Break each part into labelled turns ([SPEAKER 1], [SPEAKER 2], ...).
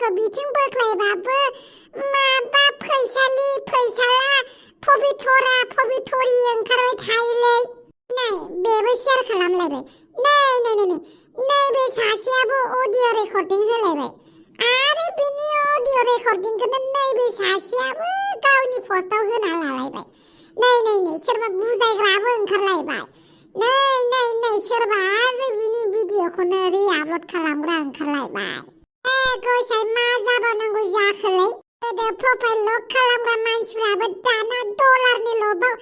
[SPEAKER 1] आंखौ बिथिं बोख्लायबाबो माबा फैसालि फैसाला पबितरा पबितरि ओंखारबाय थायोलै। नै बेबो शेयार खालामलायबाय। नै नैबे सासेयाबो अडिअ रेकर्डिं होलायबाय आरो बिनि अडिअ रेकर्डिंखौनो नैबे सासेयाबो गावनि पस्टआव होना लालायबाय। नै सोरबा बुजायग्राबो ओंखारलायबाय। नै सोरबा आरो बिनि भिडिअखौनो रि-आपल'ड खालामग्रा ओंखारलायबाय। गसाय मा जाबावनांगौ जाखोलै? गोदो प्रफाइल लक खालामग्रा मानसिफ्राबो दाना डलारनि लबाव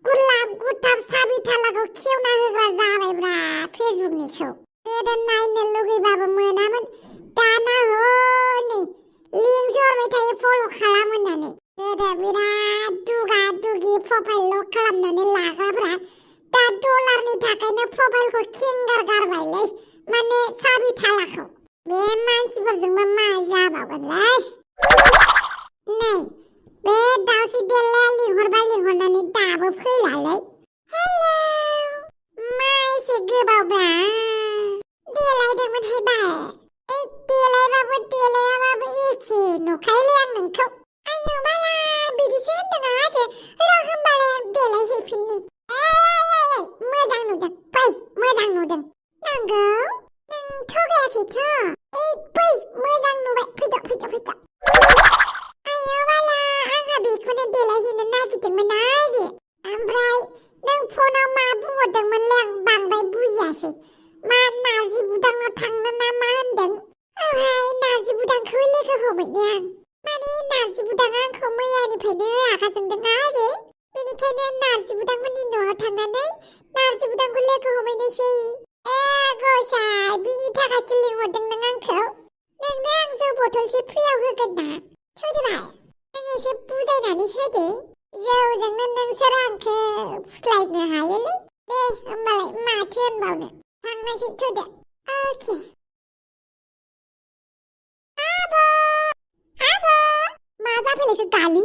[SPEAKER 1] गुलाब गुथाब साबिथालाखौ खेवना होग्रा जाबायब्रा फेसबुकनिखौ। गोदो नायनो लुगैबाबो मोनामोन, दाना हनै लिंकसो हरबाय थायो फल' खालाम होननानै। गोदो बिराद दुगा दुगि प्रफाइल लक खालामनानै लाग्राफ्रा दा डलारनि थाखायनो प्रफाइलखौ खेंगार गारबायलै, माने साबिथालाखौ। बे मानसिफोरजोंबो मा जाबावगोनलै? नै बे दाउस्रि देलाया लिंहरनानै दाबो फैलालै। हेलौ, मा एसे गोबावब्रा? देलायदोंमोनहाय बा। देलायबाबो देलायाबाबो एखे नुखायोलै आं नोंखौ। आयौ बाला, बिदिसो होनदों आरो। र' होमबालाय आं देलायहैफिननि। मोजां नुदों, फै मोजां नुदों। नंगौ? नों थगायाखैथ'? फै मोजां नुबाय, फैद'। आयौ बाला, आंहा बेखौनो देलायहैनो नागिरदोंमोन आरो। ओमफ्राय नों फनाव मा बुंहरदोंमोनलै? आं बांद्राय बुजियासै। मा नार्जि बुदांनाव थांनो ना मा होनदों? औहाय, नार्जि बुदांखौ लोगो हमहैनो आं। माने नार्जि बुदाङा आंखौ मैयानिफ्रायनो रागा जोंदों आरो। बेनिखायनो नार्जि बुदांमोननि न'आव थांनानै नार्जि बुदांखौ लोगो हमहैनोसै। गसाय, बिनि थाखायसो लिंहरदों नों आंखौ? नोंनो आं जौ बथलसे फ्रियाव होगोन ना? थुदोबाय, नों एसे बुजायनानै होदो। जौजोंनो नोंसोर आंखौ फुस्लायनो हायोलै। दे होमबालाय माथो होनबावनो, थांनोसै, थुदो। अके। आब' मा जाफैलायखो गालि?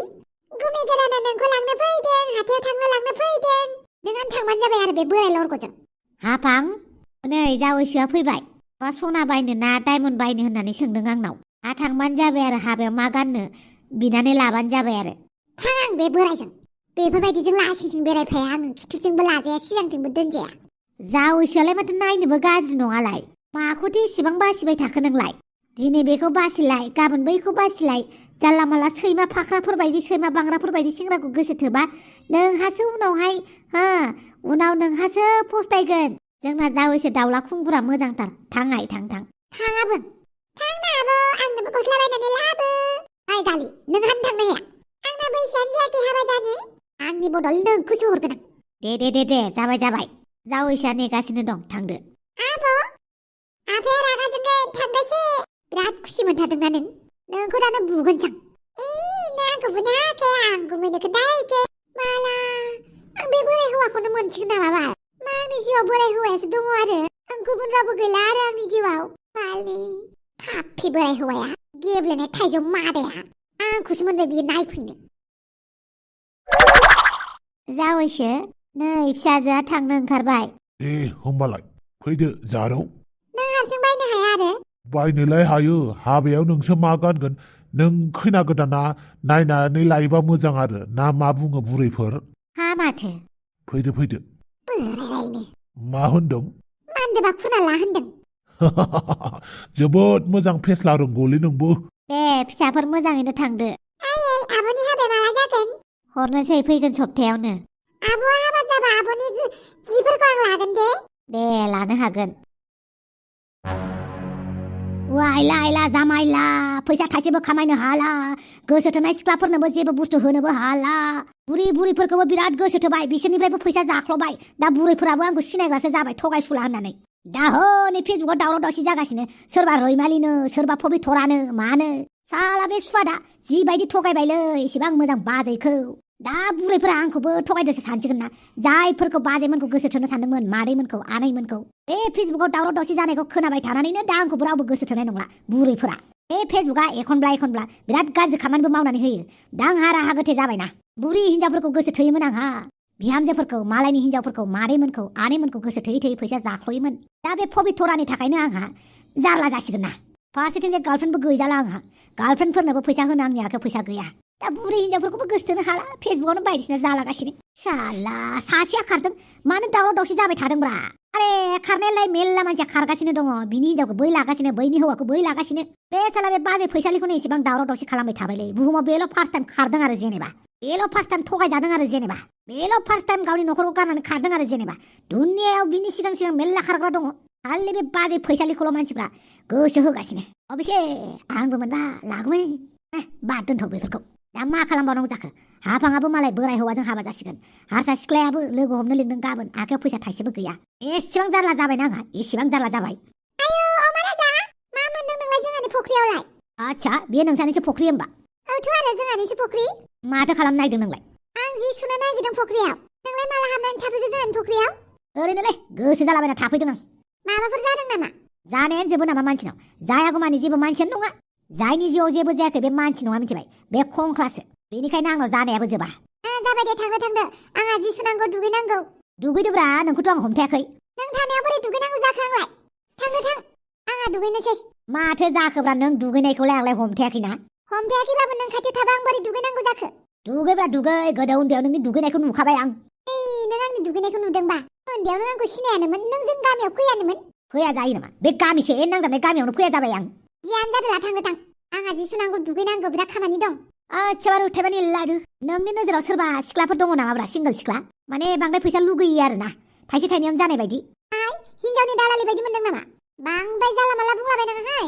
[SPEAKER 1] गुमै गोदाना नोंखौ लांनो फैदों, हाथायाव थांनो लांनो फैदों। नों आं थांबानो जाबाय आरो बे बोराय लरग'जों।
[SPEAKER 2] हाफां, नै जावैसोआ फैबाय। मा सना बायनो ना डायमन्ड बायनो होननानै सोंदों आंनाव। थांबानो जाबाय आरो, हाबायाव मा गाननो बिनानै लाबानो जाबाय आरो।
[SPEAKER 1] थां आं बे बोरायजों। बेफोरबायदिजों लासिंसिं बेरायफाया आङो, खिथुजोंबो लाजाया, सिगांथिंबो दोनजाया।
[SPEAKER 2] जावैसोआलाय माथो नायनोबो गाज्रि नङालाय। माखौथो इसेबां बासिबाय थाखो नोंलाय? दिनै बेखौ बासिलाय, गाबोन बैखौ बासिलाय। जानला माला सैमा फाख्राफोरबायदि, सैमा बांग्राफोरबायदि सेंग्राखौ गोसो थोबा नोंहासो उनाव नोंहासो फस्थायगोन। जोंना जावैसो दाउला खुंगुरा मोजांथार। थाङाय, थां।
[SPEAKER 1] थाङाबो। थांनो आब', आंनोबो गस्ला बायनानै लाबो। ओइ गालि, नोंहानो थांनो हाया? आंना बैसोआनो जायाखै हाबा जानो। आंनि बदल नोंखौसो हरगोन आं।
[SPEAKER 2] दे, जाबाय। जावैसोआ नेगासिनो दं, थांदो।
[SPEAKER 1] आब', आफाया रागा जोंगोन, थांगासो। बिराद खुसि मोनथारदोंना नों? नोंखौ दानो बुगोनसां। नों आंखौ बुनो हायाखै, आं गुमैनो खोन्थाहैगोन। माला आं बे बोराय हौवाखौनो मोनसिगोन नामा बाल? मा आंनि जिउआव बोराय हौवायासो दङ आरो? आं गुबुन रावबो गैला आरो आंनि जिउआव। बालनि फाफि बोराय हौवाया, गेब्लेनाय थाइजौ मादाया। आंखौसो मोनबाय बियो नायफैनो।
[SPEAKER 2] जावैसो, नै फिसाजोआ थांनो ओंखारबाय।
[SPEAKER 3] दे होमबालाय फैदो जारौ।
[SPEAKER 1] नों हारसिं बायनो हाया आरो?
[SPEAKER 3] बायनोलाय हायो, हाबायाव नोंसो मा गानगोन? नों खैना गोदाना नायनानै लायोबा मोजां आरो, ना मा बुङो बुरैफोर?
[SPEAKER 2] हा माथो?
[SPEAKER 3] फैदो।
[SPEAKER 1] बोरायनो
[SPEAKER 3] मा होनदों?
[SPEAKER 1] मानदोबा खुनाला होनदों।
[SPEAKER 3] जोबोद मोजां फेस्ला रोंगौलै नोंबो।
[SPEAKER 2] दे फिसाफोर, मोजाङैनो थांदो।
[SPEAKER 1] आब'नि हाबाया माला जागोन?
[SPEAKER 2] हरनोसै, फैगोन सप्तायावनो।
[SPEAKER 1] आब'आ हाबा जाबा आब'नि जिफोरखौ आं लागोन दे।
[SPEAKER 2] दे, लानो हागोन। वाइला जामाइला, फैसा थाइसेबो खामायनो हाला, गोसो थोनाय सिख्लाफोरनोबो जेबो बुस्थु होनोबो हाला। बुरैफोरखौबो बिराद गोसो थोबाय, बिसोरनिफ्रायबो फैसा जाख्ल'बाय। दा बुरैफोराबो आंखौ सिनायग्रासो जाबाय, थगायसुला होननानै। दा हनै फेसबुकाव दावराव दावसि जागासिनो, सोरबा रैमालिनो, सोरबा पबितरानो, मानो। साला बे सुवादा जिबायदि थगायबायलै, एसेबां मोजां बाजैखौ। दा बुरैफोरा आंखौबो थगायदोसो सानसिगोन ना, जायफोरखौ बाजैमोनखौ गोसो थोनो सानदोंमोन, मादैमोनखौ, आनैमोनखौ। बे फेसबुकाव दावराव दावसि जानायखौ खोनाबाय थानानैनो दा आंखौबो रावबो गोसो थोनाय नंला बुरैफोरा। बे फेसबुकआ एखनब्ला बिराद गाज्रि खामानिबो मावनानै होयो। दा आंहा राहा गोथे जाबायना। बुरि हिनजावफोरखौ गोसो थोयोमोन आंहा, बिहामजोफोरखौ, मालायनि हिनजावफोरखौ, मादैमोनखौ, आनैमोनखौ गोसो थोयै गोसो जाख्ल'योमोन। दा बे पबितरानि थाखायनो आंहा जारला जासिगोन ना। फारसेथिंजाय गार्लफ्रेन्डबो गैजाला आंहा गार्लफ्रेन्डफोरनोबो फैसा होनो आंनि आखायाव फैसा गैया दा बुरै हिनजावफोरखौबो गोसोथोनो हाला फेसबुकावनो बायदिसिना जालागासिनो साला सासेया खारदों मानो दावराव दावसि जाबाय थादोंब्रा आरे खारनायालाय मेल्ला मानसिया खारगासिनो दङ बिनि हिनजावखौ बै लागासिनो बैनि हौवाखौ बै लागासिनो बे साला बे बाजै फैसालिखौनो एसेबां दावराव दावसि खालामबाय थाबायलै बुहुमाव बेल' फार्स्ट टाइम खारदों आरो जेनेबा बेल' फार्स्ट टाइम थगायजादों आरो जेनेबा बेल' फार्स्ट टाइम गावनि न'खरखौ गारनानै खारदों आरो जेनेबा दुनियायाव बिनि सिगां सिगां मेल्ला खारग्रा दङ खालि बे बाजै फैसालिखौल' मानसिफ्रा गोसो होगासिनो अबेसे आंबो मोनबा लागौमोन बाद दोनथ' बेफोरखौ दा मा खालामबावनांगौ जाखो हाफाङाबो मालाय बोराय हौवाजों हाबा जासिगोन हारसा सिख्लायाबो लोगो हमनो लिंदों गाबोन आखायाव फैसा थाइसेबो गैया एसेबां जारला जाबायना आंहा एसेबां जारला जाबाय
[SPEAKER 1] आयौ अमाराजा मा मोनदों नोंलाय जोंहानि फख्रियावलाय
[SPEAKER 2] आच्छा बेयो नोंसानिसो फख्रि होमबा
[SPEAKER 1] औथ' आरो जोंहानिसो फख्रि
[SPEAKER 2] माथो खालामनो नागिरदों नोंलाय
[SPEAKER 1] आं जि सुनो नागिरदों फख्रियाव नोंलाय माला हाबनानै थाफैखो जोंहानि फख्रियाव
[SPEAKER 2] ओरैनोलै गोसो जालाबायना थाफैदों आं
[SPEAKER 1] माबाफोर जादों नामा
[SPEAKER 2] जानायानो जेबो नामा मानसिनाव जायागौमानि जेबो मानसियानो नङा जायनि जिउआव जेबो जायाखै बे मानसि नङा मिथिबाय बे खंख्लासो बेनिखायनो आंनाव जानायाबो जोबा
[SPEAKER 1] जाबाय दे थांदो आंहा जि सुनांगौ दुगैनांगौ
[SPEAKER 2] दुगैदोब्रा नोंखौथ' आं हमथायाखै
[SPEAKER 1] नों थानायाव बोरै दुगैनांगौ जाखो आंलाय थां आंहा दुगैनोसै
[SPEAKER 2] माथो जाखोब्रा नों दुगैनायखौलाय आंलाय हमथायाखैना
[SPEAKER 1] हमथायाखैबाबो नों खाथियाव थाबा आं बोरै दुगैनांगौ जाखो
[SPEAKER 2] दुगैब्रा दुगै गोदो उन्दैयाव नोंनि दुगैनायखौ नुखाबाय आं
[SPEAKER 1] नों आंनि दुगैनायखौ नुदोंबा उन्दैयाव नों आंखौ सिनायानोमोन नों जों गामियाव फैयानोमोन
[SPEAKER 2] फैया जायो नामा बे गामिसे नांजाबनाय गामियावनो फैया जाबाय आं
[SPEAKER 1] जियानो जादोला थां आंहा जि सुनांगौ दुगैनांगौ बिराद खामानि दं
[SPEAKER 2] आच्छा बारु थाइबानि लादु नोंनि नोजोराव सोरबा सिख्लाफोर दङ नामाब्रा सिंगल सिख्ला माने बांद्राय फैसा लुगैयो आरोना थाइसे थाइनैयावनो जानाय बायदि
[SPEAKER 1] हिनजावनि दालालि बायदि मोनदों नामा बांद्राय जाला माला बुंलाबायनाङाहाय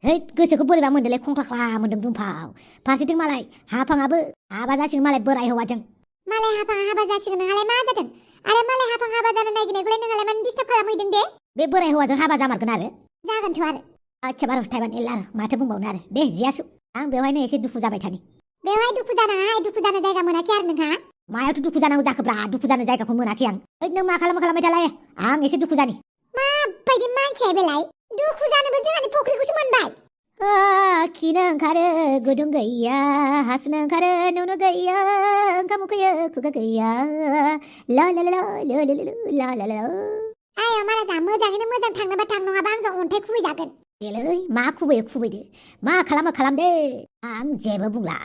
[SPEAKER 2] है गोसोखौ बोरैबा मोन्दोंलै खंख्लाख्ला मोन्दों दुमफाव फारसेथिं मालाय हाफाङाबो हाबा जासिगोन मालाय बोराय हौवाजों
[SPEAKER 1] मालाय हाफाङा हाबा जासिगोन नोंहालाय मा जादों आरो मालाय हाफां हाबा जानो नागिरनायखौलाय नोंहालाय मानो डिस्टार्ब खालामहैदों दे
[SPEAKER 2] बे बोराय हौवाजों हाबा जामारगोन आरो
[SPEAKER 1] जागोनथ' आरो
[SPEAKER 2] आच्छा बारु थाइबानि लारु माथो बुंबावनो आरो दे जियासु आं बेवहायनो एसे दुखु जाबाय थानि
[SPEAKER 1] बेवहाय दुखु जानाङाहाय दुखु जानो जायगा मोनाखै आरो नोंहा
[SPEAKER 2] मायावथ' दुखु जानांगौ जाखोब्रा दुखु जानो जायगाखौ मोनाखै आं नों मा खालामबाय थालाय आं एसे दुखु जानि
[SPEAKER 1] माबायदि मानसिया बेलाय दुखु जानोबो जोंहानि फख्रिखौसो मोनबाय
[SPEAKER 2] खिनो ओंखारो गुदुं गैया हासुनो ओंखारो नुनो गैया ओंखाम उखैयो खुगा गैया ला ला ला ला ला ला ला
[SPEAKER 1] आय अमाराजा मोजाङैनो मोजां थांनोबा थां नङाबा आंजों अन्थाइ खुबैजागोन
[SPEAKER 2] देलै मा खुबैयो खुबैदो मा खालामो खालामदो आं जेबो बुंला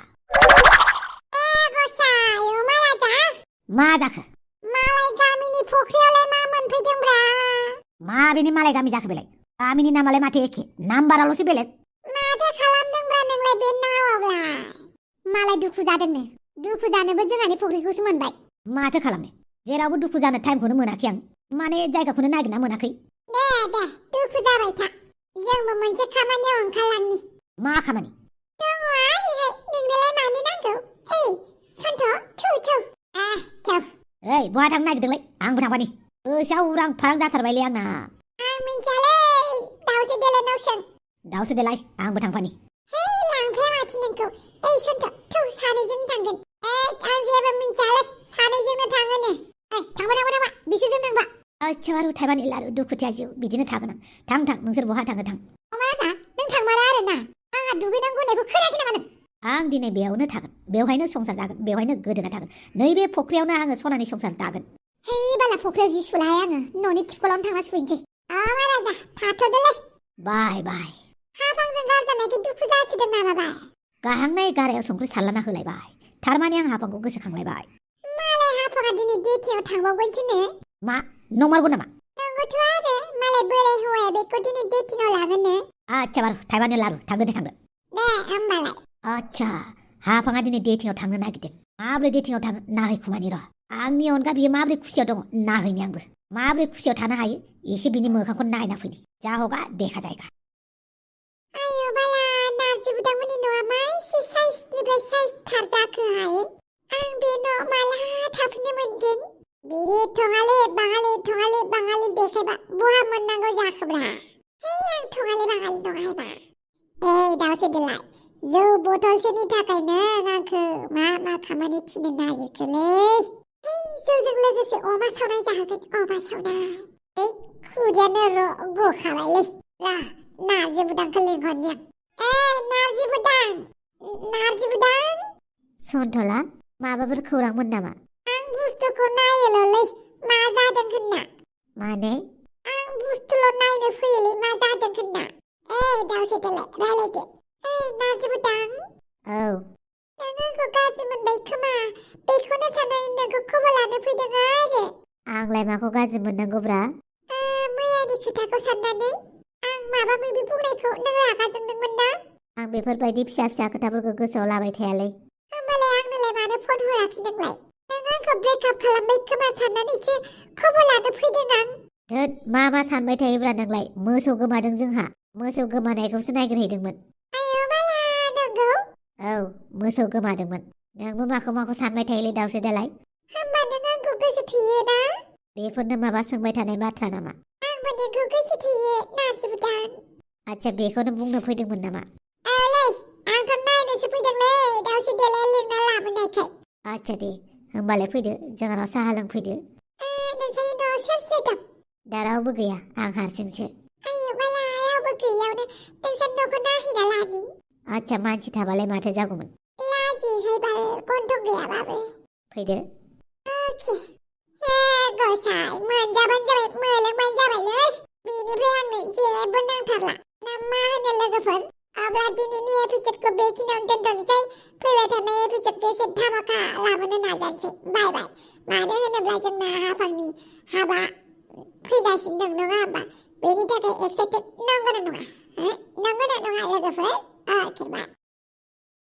[SPEAKER 2] मा जाखो
[SPEAKER 1] मालाय गामिनि फख्रियावलाय मा मोनफैदोंब्रा
[SPEAKER 2] माबेनि मालाय गामि जाखो बेलाय गामिनि नामालाय माथो एखे नाम्बाराल'सो बेलेग
[SPEAKER 1] माथो खालामदोंब्रा नोंलाय बे नावावलाय मालाय दुखु जादोंनो दुखु जानोबो जोंहानि फख्रिखौसो मोनबाय
[SPEAKER 2] माथो खालामनो जेरावबो दुखु जानो टाइमखौनो मोनाखै आं माने जायगाखौनो नागिरना मोनाखै
[SPEAKER 1] दे दुखु जाबाय था जोंबो मोनसे खामानियाव ओंखारलांनि
[SPEAKER 2] मा खामानि
[SPEAKER 1] दङ आरैहाय नोंनोलाय मानो नांगौ ओइ सन्थ' थौ
[SPEAKER 2] ओइ बहा थांनो नागिरदोंलाय आंबो थांफानि गोसोआव उरां फारां जाथारबायलै आंना
[SPEAKER 1] आं मिन्थियालै दाउसो देलायनाव सों
[SPEAKER 2] दाउसो देलाय आंबो थांफानि
[SPEAKER 1] है लांफाया माथो नोंखौ ओइ सन्थ' थौ सानैजों थांगोन आं जेबो मिन्थियालै सानैजोंनो थाङोनो थांबा बिसोरजों थांबा
[SPEAKER 2] आच्छा बारु थाइबानि लारु दुखुथिया जिउ बिदिनो थागोन आं थां नोंसोर बहा थाङो थां
[SPEAKER 1] अमाराजा नों थांमारा आरोना आंहा दुगैनांगौ होननायखौ खोनायाखै नामा नों
[SPEAKER 2] आं दिनै बेयावनो थागोन बेवहायनो संसार जागोन बेवहायनो गोदोना थागोन नैबे फख्रियावनो आङो सनानि संसार दागोन
[SPEAKER 1] है बाला फख्रियाव जि सुलाय आङो न'नि टिपकलावनो थांना सुहैनोसै अमाराजा थाथ'दोलै
[SPEAKER 2] बाय बाय
[SPEAKER 1] हाफांजों गारजानायखि दुखु जासिदों नामा बाय
[SPEAKER 2] गाहांनाय गारायाव संख्रि सारलाना होलायबाय थारमाने आं हाफांखौ गोसोखांलायबाय
[SPEAKER 1] मालाय हाफाङा दिनै डेटियाव थांबावगोनसोनो
[SPEAKER 2] मा नंमारगौ नामा
[SPEAKER 1] नंगौथ' आरो मालाय बोराय हौवाया बेखौ दिनै डेटिंआव लागोननो
[SPEAKER 2] आच्छा बारु थाइबानि लारु थांदो दे
[SPEAKER 1] होमबालाय
[SPEAKER 2] आच्छा हाफाङा दिनै डेटिंआव थांनो नागिरदों माब्रै डेटिंआव थाङो नाहैखुमानि र' आंनि अनगा बियो माब्रै खुसियाव दङ नाहैनि आंबो माब्रै खुसियाव थानो हायो एसे बिनि मोखांखौ नायना फैनि जा हगा देखा जायगा
[SPEAKER 1] आयौ बाला नार्जि बुदांमोननि न'आ मा एसे साइजनिफ्राय साइज थार जाखोहाय आं बे न'आव माला थाफैनो मोनगोन बिदि थङालि बाङालि देखायबा बहा मोननांगौ जाखोब्रा है आं थङालि बाङालि नङाहायबा दाउसो देलाय जौ बथलसेनि थाखाय नों आंखौ मा खामानि थिनो नागिरखोलै जौजों लोगोसे अमा सावनाय जाहोगोन अमा सावनाय खुदियानो गखाबायलै नार्जि बुदांखौ लिंहरनि आं नार्जि बुदां
[SPEAKER 2] सन्थला माबाफोर खौरांमोन नामा
[SPEAKER 1] आं बुस्थुखौ नायोल'लै मा जादों होनना
[SPEAKER 2] माने
[SPEAKER 1] आं बुस्थुल' नायनो फैयोलै मा जादों होनना दावसो देलाय रायलायदो नाजिबोदां
[SPEAKER 2] औ
[SPEAKER 1] नों आंखौ गाज्रि मोनबाय खोमा बेखौनो साननानै नोंखौ खबर लानो फैदों आरो
[SPEAKER 2] आंलाय माखौ गाज्रि मोननांगौब्रा
[SPEAKER 1] मैयानि खोथाखौ साननानै आं माबा माबि बुंनायखौ नों रागा जोंदोंमोन ना
[SPEAKER 2] आं बेफोरबायदि फिसा फिसा खोथाफोरखौ गोसोआव लाबाय थायालै
[SPEAKER 1] होमबालाय आंनोलाय मानो फन हराखै नोंलाय नों आंखौ ब्रेकआप खालामबाय खोमा साननानैसो खबर लानो फैदों आं
[SPEAKER 2] धोद मा सानबाय थायोब्रा नोंलाय मोसौ गोमादों जोंहा मोसौ गोमानायखौसो नायग्रोहैदोंमोन
[SPEAKER 1] आयौ बाला नंगौ
[SPEAKER 2] औ मोसौ गोमादोंमोन नोंबो माखौ सानबाय थायोलै दावसो देलाय
[SPEAKER 1] होमबा नों आंखौ गोसो थोयो ना
[SPEAKER 2] बेफोरनो माबा सोंबाय थानाय बाथ्रा नामा
[SPEAKER 1] आंबो नोंखौ गोसो थोयो नाजिबोदां
[SPEAKER 2] आच्छा बेखौनो बुंनो फैदोंमोन नामा
[SPEAKER 1] औलै आंथ' नायनोसो फैदोंलै दावसो देलाय लिंना लाबोनायखाय
[SPEAKER 2] आच्छा दे होमबालाय फैदो जोंहानाव साहा लोंफैदो
[SPEAKER 1] नोंसानि न'आव सोर सोर दं
[SPEAKER 2] दा रावबो गैया आं हारसिंसो
[SPEAKER 1] आयौ बाला रावबो गैयावनो नोंसानि न'खौ नायहैना लानि
[SPEAKER 2] आच्छा मानसि थाबालाय माथो जागौमोन
[SPEAKER 1] लाजिहैबाल गन्थं गैयाबाबो
[SPEAKER 2] फैदो
[SPEAKER 1] अके गसाय मोनजाबानो जाबाय मोलोंबानो जाबायलै बेनिफ्राय आंनो जेबो नांथारला ना मा होनो लोगोफोर अब्ला दिनैनि एपिसडखौ बेखिनियावनो दोनथ'नोसै फैबाय थानाय एपिसडखौ एसे धामाका लाबोनो नाजानोसै बाय बाय मानो होनोब्ला जोंना हाफांनि हाबा फैगासिनो दं नङा होमबा बेनि थाखाय एक्साइटेड नंगौना नङा नंगौना नङा लोगोफोर अके बाय